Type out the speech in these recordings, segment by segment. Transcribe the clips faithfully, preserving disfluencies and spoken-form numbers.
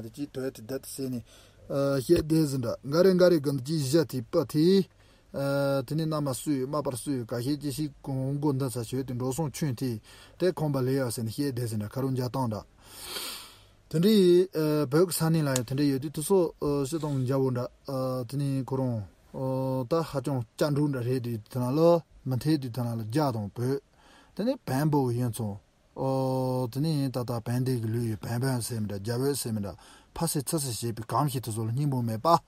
དེ་ཅིག་དོད་དེ་བསྡད་དེ་ཟེར་ནས་བཤད་བསྡད་ཟིན་འདྲ། འགའ་རེ་འགའ་རེ་གི་འདི་ཅིག་བཞག་དེ་པ་དེ། དེ་ནས་མནའ་མ་སུས་མ་པར་སུས་ག་ཤེད་ཅི་ཞིག་གོང་མགོ་འདི་ཚ་ཞོད་དེ་འགྲོ་སོང་ཆུན་དེ། དེ་ཁོམ་པ་ལས་ཡག་ཟེར་ནས་བཤད་བསྡད་ཟིན་འདྲ། ཁ་རུ་འཇའ་སྟངས་འདྲ། དེ་འདྲའི་བོད་ཀྱི་ས་གནས་ལ་ཡང་དེ་འདྲའི་ཡོད་དུས་དེ་ཚོ་སྤྱི་དང་འཇའ་བོ་འདྲ། དེ་ནས་ཁོ་རང་ད་ཧ་ཅང་སྐྱ་འབྲུག་འདྲ་རེད་དུས་དེ་ན་ལ་མི་འཐད་དུས་དེ་ན་ལ་རྒྱ་དང་བོད། དེ་ནས་བན་བོད་ཡིན་ཚོ། ཨོ། དེ་ནས་ད་ལྟ་བན་དེ་གི་ལུས་ཡོད་བན་བན་ཟེར་མི་འདྲ་རྒྱ་བོད་ཟེར་མི་འདྲ་ཕ་སེ་ཚ་སེ་ཞེས་པའི་གང་ཞིག་དེ་ཚོ་ལ་སྙིང་པོ་མེད་པ།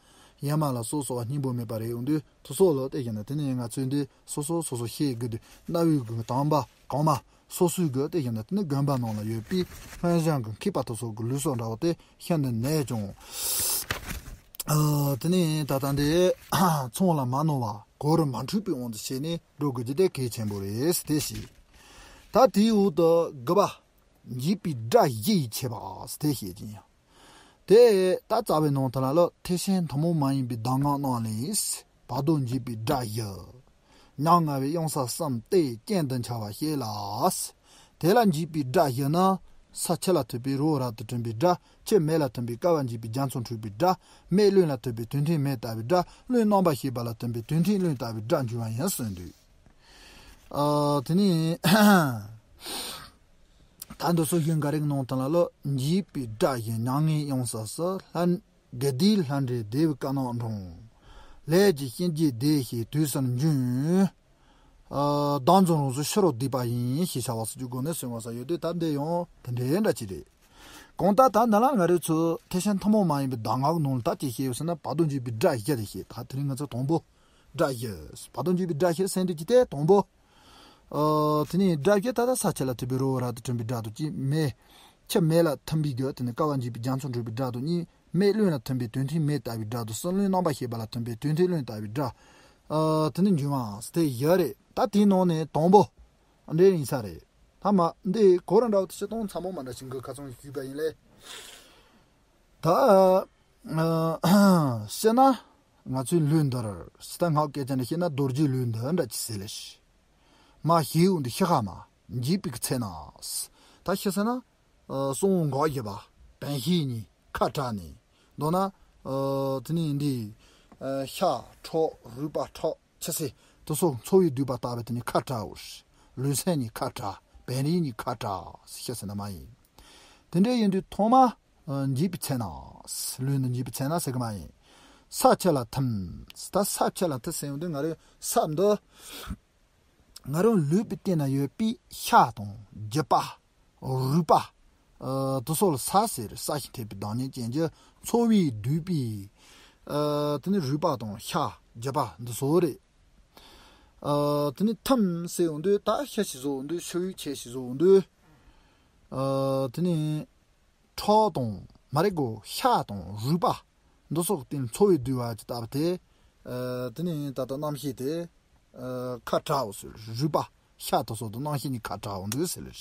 ཡ་མ་ལ་སོ་སོ་བ་སྙིང་པོ་མེད་པ་རེད་འོང་དུས་དེ་ཚོ་ལ་བལྟས་ཀྱང་ན་དེ་ནས་ང་ཚོས་འདི་སོ་སོ་སོ་སོ་ཤེས་དགོས་དུས་གནའ་བོའི་གི་དམ་པ་གོང་མ་སོ་སོའི་གི་བལྟས་ཀྱང་ན་དེ་ནི་དགོན་པ་ནང་ལ་ཡོད་པའི་སྔོན་བྱོན་གི་མཁས་པ་དེ་ཚོ་གི་ལུས་སྲོག་འདྲ་བོ་དེ་ཤིན་ཏུ་ནས་ཀྱང་། ཨོ། དེ་ནས་ད་ལྟ་འདི་ཚོང་ལ་མ་ནོར་བ། གོ་རུ་མ་འཁྲུལ་པའི་དབང་དུ་བྱས་ནས་འགྲོ་དགོས་རྒྱུ་དེ་གལ་ཆེན་པོ་རེད་དེ་ཞེས། ད་དེའི་འོག་ཏུ་དགུ་པ། འཇིགས་པའི་དགྲ་བཞི་ཡིས་ཆེ་བ་དེ་བཤད་ཀྱི་ཡང་། དེ་ད་རྩ་བའི་ནང་དུ་ལ་ལ་ཐེག་ཆེན་ཐུན་མོང་མ་ཡིན་པའི་གདམས་ངག་རྣམས་ལས། བར་དོ་འཇིགས་པའི་དགྲ་བཞི། ཉམ་ང་བའི་གཡང་ས་གསུམ་སྟེ་རྐྱེན་དུ་འཆར་བ་བཤད་ལ། དེ་ལ་འཇིགས་པའི་དགྲ་བཞི་ནི། ས་ཆུ་ལ་ཐུག་པའི་རི་བོ་རབ་ཏུ་གྲུམ་པའི་དགྲ། ཆུ་མེ་ལ་ཐུག་པའི་སྐ་བ་འཇིགས་པའི་རྒྱ་མཚོ་འཁྲུགས་པའི་དགྲ། མེ་རླུང་ལ་ཐུག་པའི་དུད་འཐེན་མེ་ལྟ་བུའི་དགྲ། རླུང་རྣམ་པར་ཤེས་པ་ལ་ཐུག་པའི་དུད་འཐེན་རླུང་ལྟ་བུའི་དགྲ་འབྱུང་བ་ཡིན་གསུངས་འདུག། ཨ། དེ་ནས་ད་འདི་ཚོ་གཞན་འགའ་རེ་གི་ནང་དུ་ལ་ལོ་འཇིགས་པའི་དགྲ་བཞི་མྱ་ངན་གཡང་ས་སུ། ལྷ་དགེ་སྡིག་ལྷ་འདྲེ་སྡེ་བའི་བཀའ་རྣམས་འགྲངས། ལས་ཀྱི་གཤིན་རྗེའི་སྡེ་ཞེས་དུས་གསུམ་འབྱུང་། ཨ། བདག་འཛིན་རང་གཟུགས་ཕྱི་རོལ་སྡིག་པ་ཡིན་ཞེས་བྱ་བ་སུ་རྒྱུ་སྒོ་ནས་གསུངས་པ་ས་ཡོད་དུས་ད་འདི་ཡང་དེ་འདྲའི་འདྲ་ཅིག་རེད། གང་ལྟར་ད་འདི་ལ་ང་རོས་ཚོ་ཐེག་ཆེན་ཐུན་མོང་མ་ཡིན་པའི་གདམས་ངག་གི་ནང་ལ་ད་ཅི་བཤད་ཡོད་ཟེར་ན་བར་དོ་འཇིགས་པའི་དགྲ་བཞི་དེ་བཤད། ད་དེ་རིང་ང་ཚོ་དང་པོ་དགྲ་བཞི། བར་དོ་འཇིགས་པའི་དགྲ་བཞི་ཟེར་འདི་ཅི་སྟེ་དང་པོ། ཨ། དེ་ནས་དགྲ་བཞི་ད་ལྟ་ས་ཆུ་ལ་ཐུག་པའི་རི་བོ་རབ་ཏུ་གྲུམ་པའི་དགྲ་དང་གཅིག་མེ། ཆུ་མེ་ལ་ཐིམ་པའི་རྒྱུ་དེ་ནི་སྐ་བ་འཇིགས་པའི་རྒྱ་མཚོ་འཁྲུགས་པའི་དགྲ་དང་གཉིས། མེ་རླུང་ལ་ཐིམ་པའི་དུད་འཐེན་མེ་ལྟ་བུའི་དགྲ་དང་གསུམ། རླུང་རྣམ་པར་ཤེས་པ་ལ་ཐིམ་པའི་དུད་འཐེན་རླུང་ལྟ་བུའི་དགྲ། ཨ། དེ་ནི་འབྱུང་བ་དེ་བཞི་རེད། ད་དེའི་ནང་ནས་དང་པོ། འདྲེ་ཡིན་ས་རེད། ད་མ་འདི་གོ་ར་འདྲ་བོ་དེ་ཤི་སྟོང་ཚ་མོ་མ་འདྲ་ཞིག་གི་ཁ་ཚོན་ཞུས་པ་ཡིན་ལེ། ད་ཨ་ཤི་ན་ང་ཚོའི་ལུས་འདིར་སི་ཏ་སྔགས་སྐད་ཅན་ནས་བཤད་ན་རྡོ་རྗེའི་ལུས་འདི་འདྲ་ཅི་ཟེར་ལེ་ཤི། མ་ཤེས་འོང་འདི་ཤི་ཁ་མ་འཇིགས་པའི་ཚེ་ན། ད་ཤི་ས་ན། ཨ། གསང་བ་འགག་བཞི་པ། བན་ཤེས་གཉིས་ཁ་བྲལ་ནས། མདོར་ན། ཨ། དེ་ནས་འདི། ཨ། ཤ་ཁྲག་རུས་པ་ཁྲག་ཆུ་སེར་དེ་ཚོ་འཚོ་བའི་སྡུད་པ་ལྟ་བུ་དེ་ནི་ཁ་བྲལ་འོ། ལུས་སེམས་གཉིས་ཁ་བྲལ། བན་རིགས་གཉིས་ཁ་བྲལ་ཟེར་ཤེས་ཟེར་ན་མ་ཡིན། དེ་འདྲ་ཡིན་དུས་ཐོག་མ། ཨ། འཇིགས་པའི་ཚེ་ན། ལུས་འདི་འཇིགས་པའི་ཚེ་ན་ཟེར་གི་མ་ཡིན། ས་ཆུ་ལ་ཐིམ། ད་ས་ཆུ་ལ་ཐིམ་ཟེར་ཡོང་དུས་ང་རའི་ས་འདི། ང་རང་ལུས་པའི་སྟེང་ན་ཡོད་པའི་ཤ་དང་རྒྱུ་པ། རུས་པ། ཨ། དེ་ཚོ་ལ་ས་ཟེར། ས་ཞིང་འཕྲད་པའི་བདག་ཉིད་ཅན་གྱི་འཚོ་བའི་སྡུད་པའི། ཨ། དེ་ནི་རུས་པ་དང་ཤ་རྒྱུ་པ་འདི་ཚོ་རེད། ཨ། དེ་ནི་ཐིམ་ཟེར་ཡོང་དུས་ད་ཤ་ཞིག་བཟོ་ཡོང་དུས་ཤ་ཡུག་ཆེ་ཞིག་བཟོ་ཡོང་དུས། ཨ། དེ་ནི། ཁྲག་དང་མ་རེད་གོ། ཤ་དང་རུས་པ། འདི་སོགས་སྟེང་འཚོ་བའི་སྡུད་པ་ཅི་ལྟ་བུ་དེ། ཨ། དེ་ནི་ད་ལྟ་རྣམ་ཤེས་དེ། ཨ། ཁ་བྲལ་འོ་ཟེར། རུས་པ་ཤ་དེ་སོགས་དང་རྣམ་ཤེས་གཉིས་ཁ་བྲལ་འོ་འདུག་ཟེར་ལེ།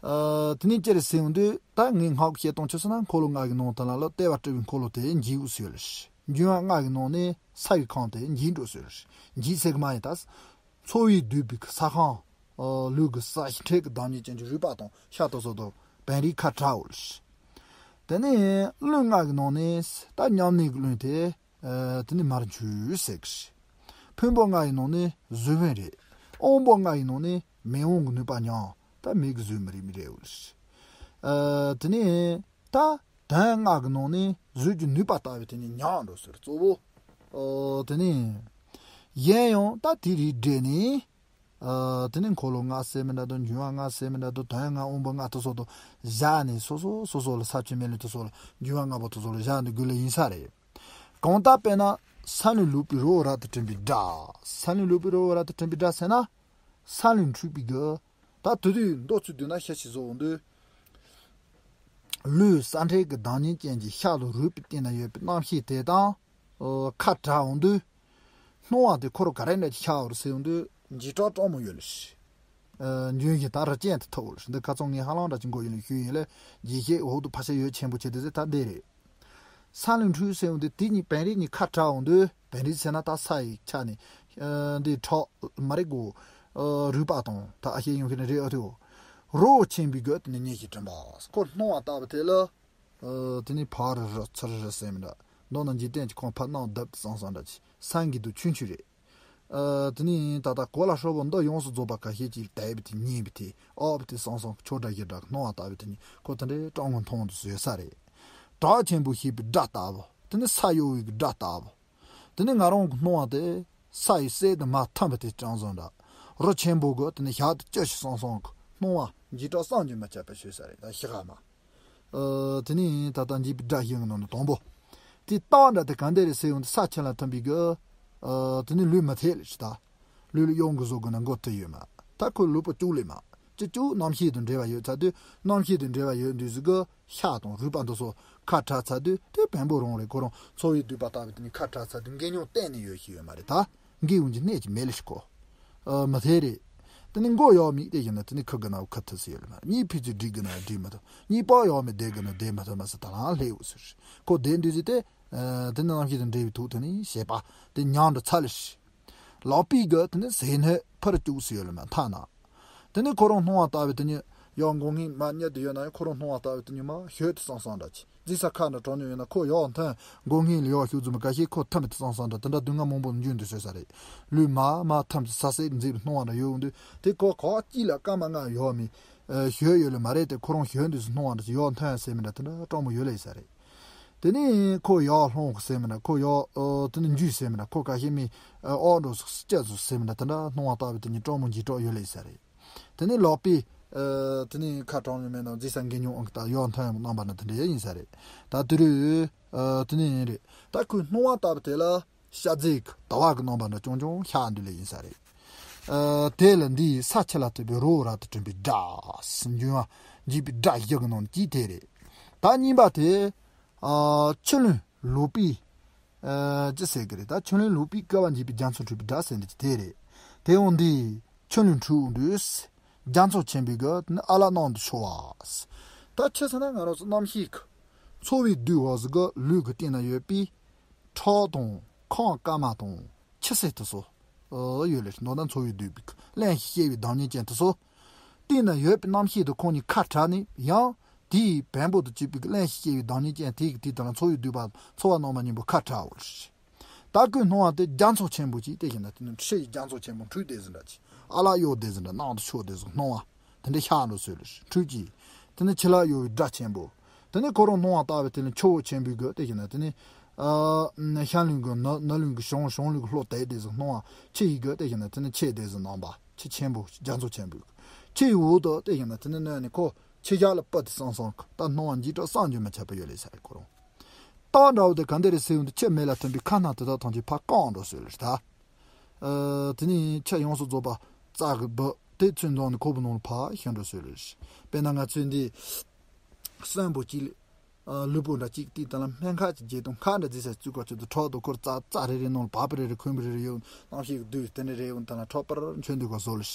ཨ། དེ་ནི་ཅི་རེད་ཟེར་ཡོང་དུས་ད་ངས་སྔགས་བཤད་སྟངས་ཆི་ཟེར་ན་འཁོར་ལོ་ལྔ་གི་ནང་དུ་ལ་ལ་ལྟེ་བ་སྤྲུལ་པའི་འཁོར་ལོ་དེ་འཇིག་འོ་ཟེར་ལེ། འབྱུང་བ་ལྔ་གི་ནང་ནས་ས་ཡི་ཁམས་དེ་འཇིག་འགྲོ་ཟེར་ལེ། འཇིག་ཟེར་གི་མ་ཡིན་ད། འཚོ་བའི་སྡུད་པའི་ས་ཁམས། ཨ། ལུས་ཀྱི་ས་ཞིང་འཕྲད་ཀྱི་བདག་ཉིད་ཅན་གྱི་རུས་པ་དང་ཤ་དེ་སོགས་དང་བན་རིགས་ཁ་བྲལ་འོ་ལེ། དེ་ནས་རླུང་ལྔ་གི་ནང་ནས་ད་མཉམ་གནས་ཀྱི་རླུང་དེ། ཨ། དེ་ནི་མར་འཆུ་ཟེར་གི་རེད། ཕུང་པོ་ལྔ་ཡི་ནང་ནས་གཟུགས་ཕུང་རེད། དབང་པོ་ལྔ་ཡི་ནང་ནས་མི་དབང་གི་ནུས་པ་ཉམས། ད་མི་གི་གཟུགས་མི་རིགས་མི་རེད་འོ་ལེ། ཨ། དེ་ནས་ད་དོན་ལྔ་གི་ནང་ནས་གཟུགས་ཀྱི་ནུས་པ་ལྟ་བུ་དེ་ནི་ཉམས་འགྲོ་ཟེར་གཙོ་བོ། ཨ། དེ་ནས་གཞན་ཡང་ད་དེ་རིགས་འདྲེས་ནས། ཨ། དེ་ནས་འཁོར་ལོ་ལྔ་ཟེར་མི་འདྲ་དང་། འབྱུང་བ་ལྔ་ཟེར་མི་འདྲ་དང་། དོན་ལྔ་དབང་པོ་ལྔ་དེ་སོགས་དང་བཞག་ནས་སོ་སོ་སོ་སོ་ལ་ས་བཅུད་མེ་རླུང་དེ་སོགས་ལ་འབྱུང་བ་ལྔ་པོ་དེ་སོགས་ལ་བཞག་ནས་དགོས་ལེ་ཡིན་ས་རེད། གང་ལྟར་དཔེར་ན་ས་རླུང་ལུད་པའི་རི་བོ་རབ་ཏུ་གྲུམ་པའི་སྒྲ། ས་རླུང་ལུད་པའི་རི་བོ་རབ་ཏུ་གྲུམ་པའི་སྒྲ་ཟེར་ན། ས་རླུང་འཁྲུགས་པའི་རྒྱུ། ད་དེ་དུས་མདོ་ཚུལ་བསྡུས་ན་ཤ་ཞིག་བཟོ་འོང་དུས། ལུས་ས་འཕྲལ་གྱི་བདག་ཉིད་ཅན་གྱི་ཤ་དང་རུས་པའི་སྟེང་ན་ཡོད་པའི་རྣམ་ཤེས་དེ་དང་། ཨོ། ཁ་བྲལ་འོང་དུས། སྣང་བ་དེ་འཁོར་ག་རེ་འདྲ་ཅིག་ཤར་བ་རེད་ཟེར་འོང་དུས་འཇིགས་སྐྲག་སྐྲག་མོ་ཡོད་ལ་ཤི། ཨ། འཇོན་ཞིང་ད་རི་ཅན་དུ་ཐུག་བ་རེད། འདི་ཁ་ཚོན་ངས་ཧ་ལམ་འདྲ་ཅིག་མགོ་ཡིན་ལ་ཤུལ་ཡིན་ལ་ལྗིད་ཤེས་འོག་ཏུ་ཕ་ཤ་ཡོད་ཆེན་པོ་བྱེད་དེ་ཟེར་ད་འདི་རེད། ས་རླུང་འཁྲུགས་ཟེར་འོང་དུས་དེ་གཉིས་བན་རིགས་གཉིས་ཁ་བྲལ་འོང་དུས་བན་རིགས་ཟེར་ན་ད་ས་ཡི་ཆ་ནས། ཨ། འདི་ཁྲག་མ་རེད་གོ། ཨ། རུས་པ་དང་ད་ཨ་ཤེས་ཡོང་ཤེས་ནི་རེད་ཨ་ཐུ། རོ་ཆེན་པོའི་རྒྱུད་དེ་ནི་ཉེ་ཞིང་གྲིམ་པ་ཁོ་སྣང་བ་ལྟ་བུ་དེ་ལ། ཨ། དེ་ནས་ཕ་རི་རི་ཚུ་རི་རི་ཟེར་མི་འདྲ། མདོར་ན་འཇིག་རྟེན་གྱི་ཁམས་ཕར་སྣང་བརྡབ་སྟེ་སང་སང་འདྲ་ཅིག་སངས་རྒྱས་དུས་ཆུང་ཆུང་རེད། ཨ། དེ་ནས་ད་ལྟ་གོ་ལ་ཧྲིལ་པོ་འདི་ཡོངས་སུ་རྫོགས་པ་ཁ་ཤས་ཀྱིས་དད་པའི་དེ་མཉེས་པའི་དེ་ཨོ་བི་དེ་སང་སང་ཆོས་སྒྲ་ཞི་དྲག་གི་སྣང་བ་ལྟ་བུའི་དེ་ནི་ཁོ་དེ་འདྲའི་སྤྲང་བོ་མཐོང་དུ་བཟོས་ས་རེད། གྲགས་ཆེན་པོ་ཞེས་པའི་སྒྲ་ལྟ་བུ། དེ་ནི་ས་གཡོ་བའི་གི་སྒྲ་ལྟ་བུ། དེ་ནི་ང་རང་གི་སྣང་བ་དེ་ས་ཡི་གསེབ་ཏུ་མར་ཐིམ་པ་དེ་ཅང་བཟང་འདྲ། རི་ཆེན་པོ་གི་དེ་ནི་ཞག་ཏུ་སྐྱིད་ཤོས་སང་སང་གི་སྣང་བ་འཇིགས་སྐྲག་བསམ་གྱིས་མི་ཁྱབ་པ་ཞིག་ས་རེད། ད་ཤི་ཁ་མ། ཨ། དེ་ནི་ད་ལྟ་འཇིགས་པའི་སྒྲ་ཞིག་གི་ནང་ནས་དང་པོ། དེ་རྟགས་འདྲ་དེ་ག་འདྲ་རེད་ཟེར་ཡོང་དུས་ས་ཆེན་ལ་ཐིམ་པའི་གི། ཨ། དེ་ནི་ལུས་མི་ཐེག་ལ་ཞིག་ད། ལུས་ལ་གཡོག་འགུལ་བཟོ་དགོས་ན་མགོ་ཐུག་ཡོད་མ། ད་ཁོ་ལུས་པོ་བཅུག་ལེ་མ། ཅི་བཅུག་རྣམ་ཤེས་དང་འབྲེལ་བ་ཡོད་ཚར་དུས་རྣམ་ཤེས་དང་འབྲེལ་བ་ཡོད་དུས་ཟིག་གི་ཤ་དང་རུས་པ་འདི་ཚོ་ཁ་བྲལ་ཚར་དུས་དེ་བེམ་པོ་རང་རེད། ཁོ་རང་འཚོ་བའི་སྡུད་པ་ལྟ་བུ་དེ་ནི་ཁ་བྲལ་ཚར་དུས་འགན་ཉུང་གཏན་ནས་ཡོད་ཤེས་ཡོད་མ་རེད་ད། འགན་ཡོང་གི་གནས་ཀྱི་མེད་ལ་ཤི་ཁོ། ཨ། མི་ཐེག་རེད། དེ་ནི་མགོ་གཡོག་མིག་དེ་བཞིན་ན་དེ་ནི་ཁུ་གི་ན་ཁུ་ཐུ་སི་ཡོད་ལ་མ་རེད། གཉིས་ཕུད་ཚུལ་སྒྲིག་གི་ན་སྒྲིག་མི་ཐུབ། གཉིས་པགས་གཡོག་མི་བསྡད་གི་ན་བསྡད་མི་ཐུབ་མ་ཟི་ད་ལང་ལྷེ་འུ་སི་རེད། ཁོ་བསྡད་འདུས་ཟི་དེ། ཨ། དེ་ནི་རྣམ་ཤེས་དང་འབྲེལ་བའི་ཐོག་དེ་ནི་བྱེད་པ་དེ་ཉང་དུ་ཚ་ལ་ཤི། ལག་པའི་གི་དེ་ནི་ཟས་སྣོད་ཕར་བཅུག་སུ་ཡོད་ལ་མ་ཐ་ན། དེ་ནི་ཁོ་རང་སྣང་བ་ལྟ་བུའི་དེ་ཉིད་ཡང་མགོ་སྔས་མ་གཉིད་དུ་ཡོད་ན་ཡང་ཁོ་རང་སྣང་བ་ལྟ་བུའི་དེ་ཉིད་མ་ཞོད་དུ་སང་སང་འདྲ་ཅིག་རྫི་ས་ཁ་ན་གྲོང་ཉོ་ཡོད་ན་ཁོ་ཡག་འཐོན་མགོ་སྔས་ལ་ཡག་ཤུགས་འཛུམ་ག་ཤེས་ཁོ་ཐམས་དུ་སང་སང་འདྲ་དེ་འདྲ་སྡུག་བསྔལ་མང་པོ་འཇུ་འདུག་ཟེར་ས་རེད། ལུས་མ་མ་ཐམས་སུ་ས་སེར་མཛེས་པའི་སྣང་བ་འདྲ་ཡོད་འདུག་དེ་ཁོ་ག་ཅི་ལ་སྐར་མ་ལྔ་ཡོད་མི། ཞོད་ཡོད་ལ་མ་རེད་དེ་ཁོ་རང་ཞོད་འདུག་སྣང་བ་འདྲ་ཅིག་ཡག་འཐོན་ཟེར་མི་འདྲ་དེ་འདྲ་སྤྲང་མོ་ཡོད་ལ་ཡིན་ས་རེད། དེ་ནས་ཁོ་ཡག་སློང་གི་ཟེར་མི་འདྲ་ཁོ་ཡག་ཨ། དེ་ནས་འཇུས་ཟེར་མི་འདྲ་ཁོ་ཁ་ཤས་མི་ཨ། ཨོ་འགྲོ་སོགས་སྐྱ་སོགས་ཟེར་མི་འདྲ་དེ་འདྲ་སྣང་བ་ལྟ་བུ་དེ་ཉིད་སྤྲང་མོ་འཇིགས་སྐྲག་ཡོད་ལེ་ས་རེད། དེ་ནས་ལག་པས་ཨ། དེ་ནས་ཁ་གྲང་རིང་མེད་ན་རྫི་ས་འགན་ཉུང་ཨང་གི་ད་ཡག་འཐོན་ཡང་རྣམ་པ་ན་དེ་འདྲ་ཡིན་ས་རེད། ད་དེ་རུ་ཨ། དེ་ནས་ཡིན་རེད། ད་ཁོའི་སྣང་བ་ལྟ་བུ་དེ་ལ་ཤ་རྫས་ཀྱི་དུ་བ་གི་རྣམ་པ་འདྲ་ཅུང་ཅུང་ཤར་འདུག་ལེ་ཡིན་ས་རེད། ཨ། དེ་ལ་འདིའི་ས་ཆེ་ལ་ཐུབ་པའི་རོ་ར་དུ་བྲིམ་པའི་སྒྲ་སུ་འབྱུང་བ་འཇིགས་པའི་སྒྲ་བཞི་གི་ནང་གཅིག་དེ་རེད། ད་གཉིས་པ་དེ། ཨ། ཆུ་ལུང་ལུག་པའི། ཨ། ཅི་ཟེར་གི་རེད། ད་ཆུ་ལུང་ལུག་པའི་ཀ་བ་འཇིགས་པའི་རྒྱ་མཚོ་འཁྲུགས་པའི་སྒྲ་ཟེར་འདི་ཅི་དེ་རེད། དེ་འོང་འདི་ཆུ་ལུང་འཁྲུགས་འདུག་རྒྱ་མཚོ་ཆེན་པོའི་གི་ནི་ཨ་ལ་ནང་དུ་ཤོར་བ། ད་ཆི་ཟེར་ན་ང་རང་ཚོ་རྣམ་ཤེས་ཀྱི་འཚོ་བའི་དུས་འོག་ཟིག་གི་ལུས་ཀྱི་སྟེང་ན་ཡོད་པའི་ཁྲག་དང་ཁམས་དཀར་མ་དང་། ཆུ་སེར་དེ་ཚོ། ཨ། ཡོད་ལེ་མདོར་ན་འཚོ་བའི་སྡུད་པའི་རླན་ཞིག་སྐྱེ་བའི་བདག་ཉིད་ཅན་དེ་ཚོ། སྟེང་ན་ཡོད་པའི་རྣམ་ཤེས་དེ་ཁོང་གཉིས་ཁ་བྲལ་ནས་ཡང་དེའི་བེམ་པོ་དང་བཅས་པའི་རླན་ཞིག་སྐྱེ་བའི་བདག་ཉིད་ཅན་དེ་གི་དེ་དང་འཚོ་བའི་སྡུད་པ་འཚོ་བ་རྣམ་པ་གཉིས་པོ་ཁ་བྲལ་བ་རེད། ད་ཁོའི་སྣང་བ་དེ་རྒྱ་མཚོ་ཆེན་པོ་ཅིག་དེ་བཞིན་དུ་དེ་ནི་ཁྲི་ཡི་རྒྱ་མཚོ་ཆེན་པོ་འཁྲུགས་དེ་ཟིན་འདྲ་ཅིག་ཨ་ལ་གཡོ་དེ་ཟིན་འདྲ་ནང་དུ་ཤོར་དེ་ཟིན་སྣང་བ། དེ་འདྲའི་ཤར་འགྲོ་སྲོལ་ལ་འཁྲུག་ཅིང་། དེ་ནི་ཆུ་ལ་གཡོ་བའི་སྒྲ་ཆེན་པོ། དེ་ནི་ཁོ་རང་སྣང་བ་ལྟ་བུའི་དེ་ནི་ཆུ་བོ་ཆེན་པོའི་སྒོ་དེ་བཞིན་ན་དེ་ནི། ཨ། ཤར་ལུང་གི་ནུབ་ནུབ་ལུང་གི་བྱང་བྱང་ལུང་གི་ལྷོ་དེ་དེ་ཟིག་སྣང་བ་ཆུ་ཡི་སྒོ་དེ་བཞིན་ན་དེ་ནི་ཆེ་དེ་ཟིག་སྣང་བ་ཆུ་ཆེན་པོ་རྒྱ་མཚོ་ཆེན་པོའི་སྒོ། ཆུ་ཡི་འོག་ཏུ་དེ་བཞིན་ན་དེ་ནི་གནོན་ནས་ཁོ་ཆུ་ཞག་ལ་སྤུ་དེ་སང་སང་ད་སྣང་བ་འཇིགས་སྐྲག་བསམ་གྱིས་མི་ཁྱབ་པ་ཡོད་ལེ་ས་རེད་ཁོ་རང་། རྟགས་འདྲ་བོ་དེ་ག་འདི་རེད་ཟེར་ཡོང་དུས་ཆུ་མེ་ལ་ཐིམ་པའི་ཁ་སྣང་དེ་དག་ཐམས་ཅད་ཕར་བཀང་འགྲོ་སྲོལ་ལེ་ད། ཨ། དེ་ནས་ཆུ་ཡོངས་སུ་རྫོགས་པ་རྩ་གི་སྦུབ་དེ་ཚོས་འཛོམས་ནས་ཁོག་པའི་ནང་ལ་ཕར་ཤོར་འགྲོ་སྲོལ་ལེ། དཔེར་ན་ང་ཚོས་འདི་གསོན་པོ་གཅིག་ལ། ཨ། ལུས་པོ་འདྲ་གཅིག་དེའི་སྟེང་ལ་སྨན་ཁབ་ཅིག་བརྒྱབ་དང་ཁ་འདྲ་རྫི་ས་བཙུགས་ག་ཆུ་དུ་ཁྲག་དང་ཁོར་རྩ་རྩ་རེ་རེ་ནང་ལ་བབས་པ་རེ་རེ་ཁོན་པ་རེ་རེ་ཡོད་རྣམ་ཤེས་ཀྱི་བདུད་དེ་འདྲ་རེ་ཡོད་དེ་ལ་ཁྲག་པར་མཆོད་འདུག་ག་བཟོ་ལེ།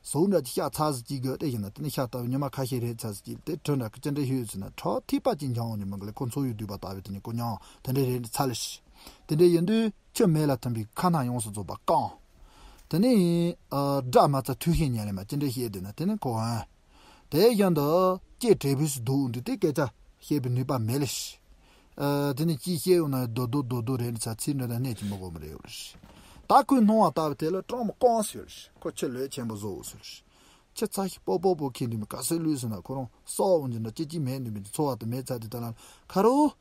ཟོག་འདྲ་ཅིག་ཤ་ཚ་ཟིག་ཅིག་དགོས་དེ་བཞིན་ན་དེ་ནི་ཤ་ལྟ་བུ་ཉི་མ་ཁ་ཤས་རེ་ཚ་ཟིག་ཅིག་དེ་གྲི་འདྲ་གི་ཅི་འདྲ་ཡོད་ཟེར་ན་ཁྲག་ཐིགས་པ་ཅིག་འཇང་འོང་ཉི་མ་གི་ལས་ཁོ་འཚོ་ཡུལ་སྡུད་པ་ལྟ་བུ་དེ་ནི་ཁོ་མྱང་དེ་འདྲ་རེ་ཚ་ལེ་ཤི། དེ་འདྲ་ཡིན་དུས་ཆུ་མེ་ལ་ཐིམ་པའི་ཁ་སྣང་ཡོངས་སུ་རྫོགས་པ་བཀང་། དེ་ནི་ཨ་སྒྲ་མ་ཚ་ཐུལ་ཤིང་ཉལ་ལེ་མ་ཅི་འདྲ་བཤད་དེ་ན་དེ་ནི་ཁོ་འོན། དེ་བཞིན་དུ་ལྕེ་དྲེད་བུས་སུ་སྡུག་འདུག་དེ་སྐད་ཆ་བཤད་པའི་ནུས་པ་མེད་ལེ་ཤི། ཨ་དེ་ནི་ཅི་བཤད་ཡོང་ན་རྡོ་རྡོ་རྡོ་རྡོ་རེད་ནི་ཚ་ཚིག་འདྲ་དང་གནས་ཀྱི་མི་གོ་མི་རེ་ཡོད་ལེ་ཤི། ད་ཁོའི་སྣང་བ་ལྟ་བུ་དེ་ལ་སྤྲང་མོ་རྐང་ཟེར་ལེ་ཤི། ཁོ་ཆུ་ལོད་ཆེན་པོ་བཟོ་ཟེར་ལེ་ཤི། ཆུ་ཚ་ཞིག་པོ་པོ་པོ་ཁེངས་འདུག་མི་ག་སེ་ལུས་ཟེར་ན་ཁོ་རང་སྲོག་འོང་གྱི་འདྲ་ཅི་ཅི་མེད་འདུག་མི་འཚོ་བ་དེ་མེད་ཚ་དེ་ལྟ་ན་ཁ་རོ།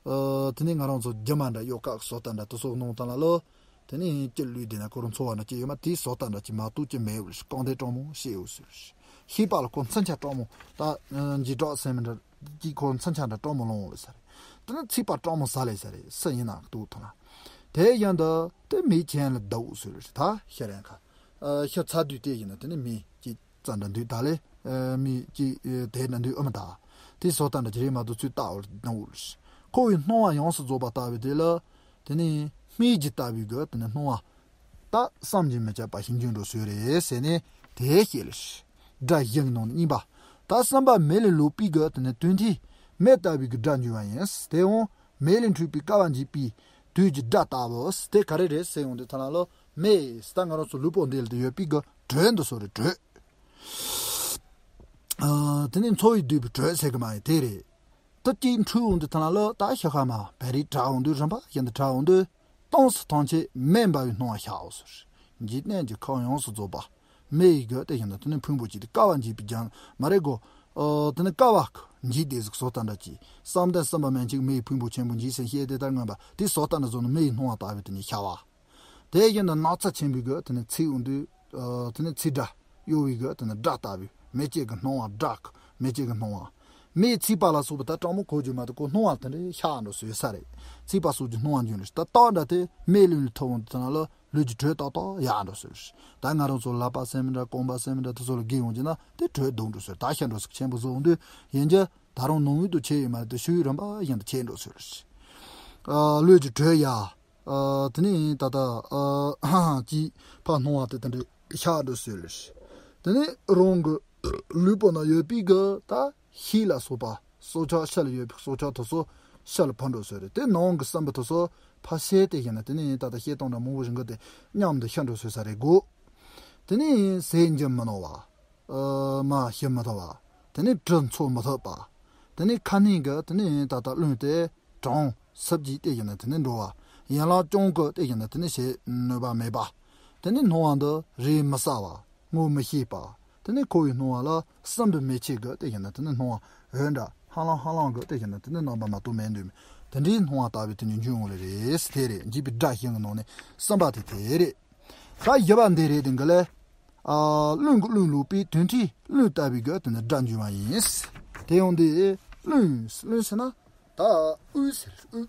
ཨ་དེ་ནས་ང་རང་ཚོ་རྒྱུ་མ་འདྲ་གཡོག་བཀག་བཟོ་ལྟ་འདྲ་དེ་ཚོ་གནང་སྟངས་ལ་ལོ། དེ་ནས་སྐྱིད་ལུས་དེ་ན་ཁོ་རང་འཚོ་བ་འདྲ་ཅི་ཡོད་མ་དེའི་བཟོ་ལྟ་འདྲ་ཅི་མ་གཏོགས་ཅི་མེད་ལེ་ཤི། རྐང་དེ་སྤྲང་མོ་ཤེས་ཡོད་ཟེར་ལེ་ཤི། ཤེས་པ་ལ་ཁོ་མཚོན་ཆ་སྤྲང་མོ་ད་འཇིགས་སྐྲག་སེམས་འདྲ་ཅི་ཁོ་མཚོན་ཆ་འདྲ་སྤྲང་མོ་ལོང་ལེ་ཟེར། དེ་ནས་ཚིག་པ་སྤྲང་མོ་ཟ་ལེ་ཟེར་སུ་ཡིན་ན་གཏུག་ཐོང་ལ། དེ་བཞིན་དུ་དེ་མི་ཆེན་ལ་ཟླ་འུ་ཟེར་ལེ་ཤི། ད་ཤི་རན་ཁ། ཨ་ཤི་ཚ་དུས་དེ་ཡིན་ན་དེ་ནས་མི་ཅི། རྩ་འདྲ་འདུག་ད་ལེ། ཨ་མི་གཅིག་ཨ་དེ་འདྲ་འདུག་ཨ་མ་ད། དེ་བཟོ་ལྟ་འདྲ་ཅི་རེད་མ་གཏོགས་ཚུལ་ལྟ་བུར་སྣང་བ་ལེ་ཤི། ཁོ་བོའི་སྣང་བ་ཡོངས་སུ་རྫོགས་པ་ལྟ་བུ་དེ་ལ། དེ་ནི་སྨིག་རྒྱུ་ལྟ་བུའི་གི་དེ་ནི་སྣང་བ། ད་བསམ་གྱིས་མི་ཁྱབ་པ་ཞིག་འབྱུང་འགྲོ་སྲོལ་རེད་ཟེར་ནས་དེ་བཤད་ལེ་ཤི། སྒྲ་བཞི་གི་ནང་ནས་གཉིས་པ། ད་གསུམ་པ་མེ་ལས་ལོག་པའི་གི་དེ་ནི་དོན་མཐུན་མེ་ལྟ་བུའི་གི་སྒྲ་འབྱུང་བ་ཡིན། དེ་འོང་མེ་ལས་འཁྲུགས་པའི་ཀ་བ་འཇིགས་པའི་དུས་ཀྱི་སྒྲ་ལྟ་བུ། དེ་ག་རེ་རེད་ཟེར་ཡོང་དུས་ཐ་ན་ལོ་མེ་ད་ང་རང་ཚོ་ལུས་པོ་འདི་ལ་དེ་ཡོད་པའི་གི་དྲོད་འདི་ཚོ་རེད་དྲོད། ཨ་དེ་ནི་འཚོ་བའི་སྡུད་པའི་དྲོད་ཟེར་གི་མ་ཡིན་དེ་རེད། དེ་གཅིག་འཁྲུལ་འོང་དུས་ཐ་ན་ལོ་ད་ཤ་ཁ་མ་བེ་རི་དྲ་འོང་དུས་རིམ་པ་བཞིན་དུ་དྲ་འོང་དུས། ལྟོགས་སུ་ཐང་ཆད་མེ་འབར་བའི་སྣང་བ་ཤར་བ་ཟེར། འཇིག་རྟེན་གྱི་ཁམས་ཡོངས་སུ་རྫོགས་པ། མེ་ཡི་གོས་དེ་བཞིན་དུ་དེ་ནི་ཕུང་པོ་གཅིག་དེ་ཀ་བ་འཇིག་པའི་རྒྱང་མ་རེད་གོ། ཨོ་དེ་ནི་ཀ་བ་འཇིག་དེ་ཟིག་བཟོ་ལྟ་འདྲ་གྱིས་བསམ་གཏན་སེམས་དཔའ་མན་ཆད་མེ་ཡི་ཕུང་པོ་ཆེན་པོ་འཇིག་ཟིན་ཤེས་དེ་ལྟར་མངོན་པ་དེ་བཟོ་ལྟ་འདྲ་བཟོ་ནི་མེ་ཡི་སྣང་བ་ལྟ་བུའི་དེ་ནི་ཤར་བ། དེ་བཞིན་དུ་ནགས་ཚལ་ཆེན་པོའི་གོས་དེ་ནི་ཚིག་འོང་དུས། ཨོ་དེ་ནི་ཚིག་སྒྲ། གཡོ་བའི་གི་དེ་ནི་སྒྲ་ལྟ་བུའི་མེ་ལྕེ་གི་སྣང་བ་སྒྲ་གི་མེ་ལྕེ་གི་སྣང་བ། མེའི་ཚིག་པ་ལ་སོགས་པ་ད་གྲང་མོ་གོ་རྒྱུ་མ་གཏོགས་ཁོ་སྣང་བ་དེ་འདྲའི་ཤར་འགྲོ་སྲོལ་ཡོད་ས་རེད། ཚིག་པ་སོགས་ཀྱི་སྣང་བ་འབྱུང་རེད། ད་ལྟ་འདྲ་དེ་མེ་ལུས་ལ་ཐུག་འོང་དུས་ན་ལ་ལུས་ཀྱི་དྲོད་ཏག་ཏག་ཡལ་འགྲོ་སྲོལ་རེད། ད་ང་རང་ཚོ་ལག་པ་ཟེར་མི་འདྲ་རྐང་པ་ཟེར་མི་འདྲ་དེ་ཚོ་ལ་བརྒྱུས་འོང་རྒྱུ་ན་དེ་དྲོད་ལྡོག་འགྲོ་སྲོལ། ད་ཤར་འགྲོ་ཟིག་ཆེན་པོ་བཟོ་འོང་དུས་ཡིན་རྒྱུ་ད་རུང་ནང་ཡུལ་དུ་ཆེ་ཡོད་མ་རེད་དེ་ཕྱི་ཡུལ་རིམ་པ་བཞིན་དུ་ཆེ་འགྲོ་སྲོལ་རེད། ལུས་ཀྱི་དྲོད་ཡལ། ཨ་དེ་ནས་ད་ལྟ་ཨ་ཅིག་ཕར་སྣང་བ་དེ་དེ་འདྲའི་ཤར་འགྲོ་སྲོལ་རེད། དེ་ནས་རང་གི་ལུས་པོ་ན་ཡོད་པའི་གི་ད་ཤེད་ལ་སོགས་པ་སྲོག་ཆགས་ཤ་ལ་ཡོད་པའི་སྲོག་ཆགས་དེ་ཚོ་ཤ་ལ་འཕར་འགྲོ་སྲོལ་རེད། དེ་ནང་གི་སྲིན་བུ་དེ་ཚོ་ཕར་བཤལ་ཏེ་བཞིན་ན་དེ་ནས་ད་ལྟ་བཤལ་སྟངས་འདྲ་མང་པོ་ཞིག་གི་དེ་མཉམ་དུ་ཤར་འགྲོ་སྲོལ་ས་རེད་གོ། དེ་ནས་ཟས་འཇུ་མི་ནུས་པ། ཨ་མ་ཤི་མི་ཐུབ་པ། དེ་ནས་གྲི་འཚོ་མི་ཐུབ་པ། དེ་ནས་ཁ་སྣོན་གྱི་དེ་ནས་ད་ལྟ་རླུང་དེ་གྲང་སྲིབ་ཀྱིས་དེ་བཞིན་ན་དེ་ནས་འགྲོ་བ། ཡན་ལག་རྐྱང་གི་དེ་བཞིན་ན་དེ་ནས་བྱེད་ནུས་པ་མེད་པ། དེ་ནས་སྣང་བ་འདི་རེས་མི་གསལ་བ། ངོ་མི་ཤེས་པ། དེ་ནས་ཁོ་བོའི་སྣང་བ་ལ་སྲིན་བུ་མེ་ལྕེ་གི་དེ་བཞིན་ན་དེ་ནས་སྣང་བ་འོད་འདྲ་ཧ་ལམ་ཧ་ལམ་གི་དེ་བཞིན་ན་དེ་ནས་རྣམ་པ་མ་གཏོགས་མེད་འདུག་དེ་འདྲའི་སྣང་བ་ལྟ་བུའི་དེ་ནས་འབྱུང་ཡོང་ལེ་རེད། དེ་རེད། འཇིགས་པའི་སྒྲ་བཞིན་གྱི་ནང་ནས་གསུམ་པ་དེ་དེ་རེད། ད་བཞི་པ་འདི་རེད། དེ་འགི་ལས། ཨ་རླུང་གི་རླུང་ལོག་པའི་དོན་འཁྲིས་རླུང་ལྟ་བུའི་གི་དེ་ནི་སྒྲ་འབྱུང་བ་ཡིན། དེ་ཡང་འདི་རླུང་རླུང་ཟེར་ན་ད་དབུགས་ཟེར་དབུགས།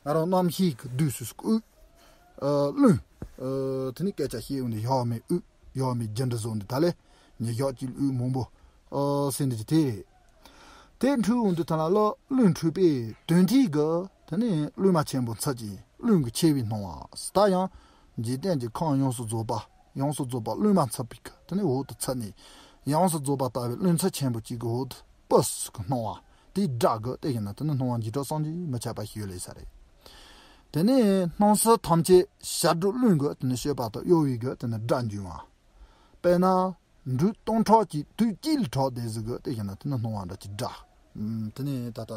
ང་རང་རྣམ་ཤེས་ཀྱི་བསྡུས་སུ་དབུགས། ཨ་རླུང་། ཨ་དེ་ནི་སྐད་ཆ་བཤད་ཡོང་དུས་ཡོག་མའི་དབུགས་ཡོག་མའི་རྒྱུ་འབྲས་བཟོ་འདི་ད་ལས་ཉི་ཞག་གཅིག་དབུགས་མང་པོ་ཨ་ཟེར་འདི་ཅི་དེ་རེད། དེ་འཁྲུལ་འོང་དུས་ཐ་ན་ལོ་རླུང་འཁྲུལ་པའི་དོན་འདྲིས་གི་དེ་ནས་རླུང་མ་ཆེན་པོ་འཚུབ་ཅིང་རླུང་གི་ཆེ་བའི་སྣང་བ། ད་ཡང་འཇིག་རྟེན་གྱི་ཁམས་ཡོངས་སུ་རྫོགས་པ་ཡོངས་སུ་རྫོགས་པ་རླུང་མ་འཚུབ་པའི་གི་དེ་ནས་འོག་ཏུ་འཚུབ་ནས་ཡོངས་སུ་རྫོགས་པ་ལྟ་བུའི་རླུང་འཚུབ་ཆེན་པོ་གཅིག་གི་འོག་ཏུ་སྤུ་སུ་གི་སྣང་བ་དེའི་སྒྲ་གི་དེ་ཡིན་ན་དེ་ནི་སྣང་བ་འཇིགས་སྐྲག་བསམ་གྱིས་མི་ཁྱབ་པ་ཞིག་ཡོད་ལེ་ས་རེད། དེ་ནས་སྣང་སྲིད་ཐམས་ཅད་ཞབས་བྲོ་རླུང་གི་དེ་ནི་སྤྱོད་པ་དང་གཡོ་བའི་གི་དེ་ནི་སྒྲ་འབྱུང་བ། དཔེར་ན། འབྲུག་སྟོང་ཕྲག་གཅིག་དུས་གཅིག་ལ་གྲགས་དེ་ཟིག་གི་དེ་བཞིན་ན་དེ་ནི་སྣང་བ་འདྲ་གྱི་སྒྲ། ཨམ་དེ་ནི་ད་ལྟ་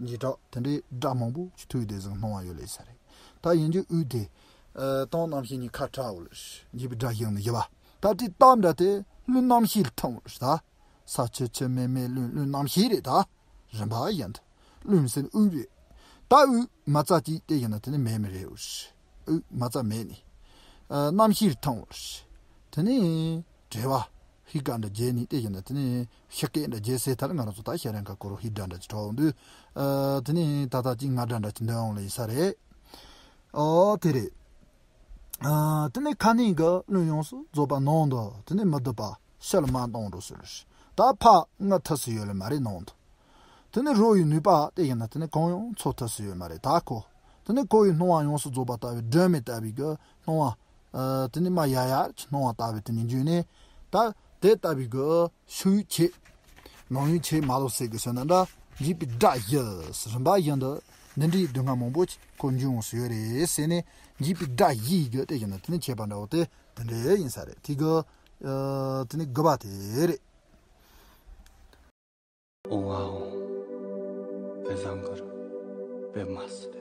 འཇིགས་སྐྲག་དེ་འདྲའི་སྒྲ་མང་པོ་ཞིག་ཐོས་དེ་ཟིག་སྣང་བ་ཡོད་ལེ་ས་རེད། ད་ཡིན་རྒྱུ་དབུགས་དེ། ཨ་དང་རྣམ་ཤེས་གཉིས་ཁ་བྲལ་བ་ལ་འཇིགས་པའི་སྒྲ་ཞིག་ནི་བཞི་པ། ད་དེ་སྟབས་འདྲ་དེ་རླུང་རྣམ་ཤེས་ལ་ཐིམ་བ་ལ་ད། ས་ཆུ་ཆུ་མེ་མེ་རླུང་རླུང་རྣམ་ཤེས་རེད་ད། རིམ་པ་བཞིན་དུ། རླུང་ཟེར་ན་དབུགས་རེད། ད་དབུགས་མ་རྩ་གཅིག་དེ་ཡིན་ན་དེ་ནི་མེ་མེ་རེད། དབུགས་མ་རྩ་མེད་ནི། ཨ་རྣམ་ཤེས་ཐང་བ། དེ་ནི་བྲེལ་བ་ཧི་ཀ་འདྲ་བརྗེད་ནི་དེ་ཡིན་ན་དེ་ནི་ཤི་སྐད་འདྲ་བརྗེད་སའི་ཐད་ལ་ང་རང་ཚོ་ད་ཤ་རན་ཁ་ཀོ་རོ་ཧི་འདྲ་འདྲ་ཅིག་གྲོགས་འདུག་ཨ་དེ་ནི་ད་ལྟ་ཅིག་ང་འདྲ་འདྲ་ཅིག་འདོན་འོང་ལ་ཡིན་ས་རེད། ཨོ་དེ་རེད། ཨ་དེ་ནི་ཁ་ནས་གི་རླུང་ཡོངས་སུ་རྫོགས་པ་ནང་དུ་དེ་ནི་མི་སྡུག་པ་ཤ་ལ་མ་གཏོང་འགྲོ་སྲོལ་རེད། ད་ཕ་ང་ཐུབ་སུ་ཡོད་ལ་མ་རེད་ནང་དུ། དེ་ནི་རོ་ཡི་ནུས་པ་དེ་ཡིན་ན་དེ་ནི་གང་ཡང་འཚོ་ཐུབ་སུ་ཡོད་མ་རེད་ད་ཁོ། དེ་ནི་ཁོ་ཡི་སྣང་བ་ཡོངས་སུ་རྫོགས་པ་ལྟ་བུའི་སྒྲོན་མེ་ལྟ་བུའི་གི་སྣང་བ། ཨ་དེ་ནི་མ་ཡ་ཡ་སྣང་བ་ལྟ་བུའི་དེ་ནི་འཇུས་ནས། ད་དེ་ལྟ་བུའི་གི་ཤུགས་ཆེ། ནང་ཡུལ་ཆེ་མ་ལོག་ཟེར་གི་ཟེར་ན་འདྲ། འཇིགས་པའི་སྒྲ་བཞི་རིམ་པ་བཞིན་དུ་འདི་འདྲའི་སྡུག་བསྔལ་མང་པོ་ཁོ་འབྱུང་འོང་སུ་ཡོད་རེད་ཟེར་ནས་འཇིགས་པའི་སྒྲ་བཞི་གི་དེ་བཞིན་དུ་དེ་ནི་ཁྱད་པར་འདྲ་བོ་དེ་དེ་འདྲ་ཡིན་ས་རེད། དེ་གི་ཨ་དེ་ནི་དགུ་པ་དེ་རེད། ཨོ་ཨ་ཨོ། བེ་བཟང་གུར་བེ་མ་སི་ཏེ།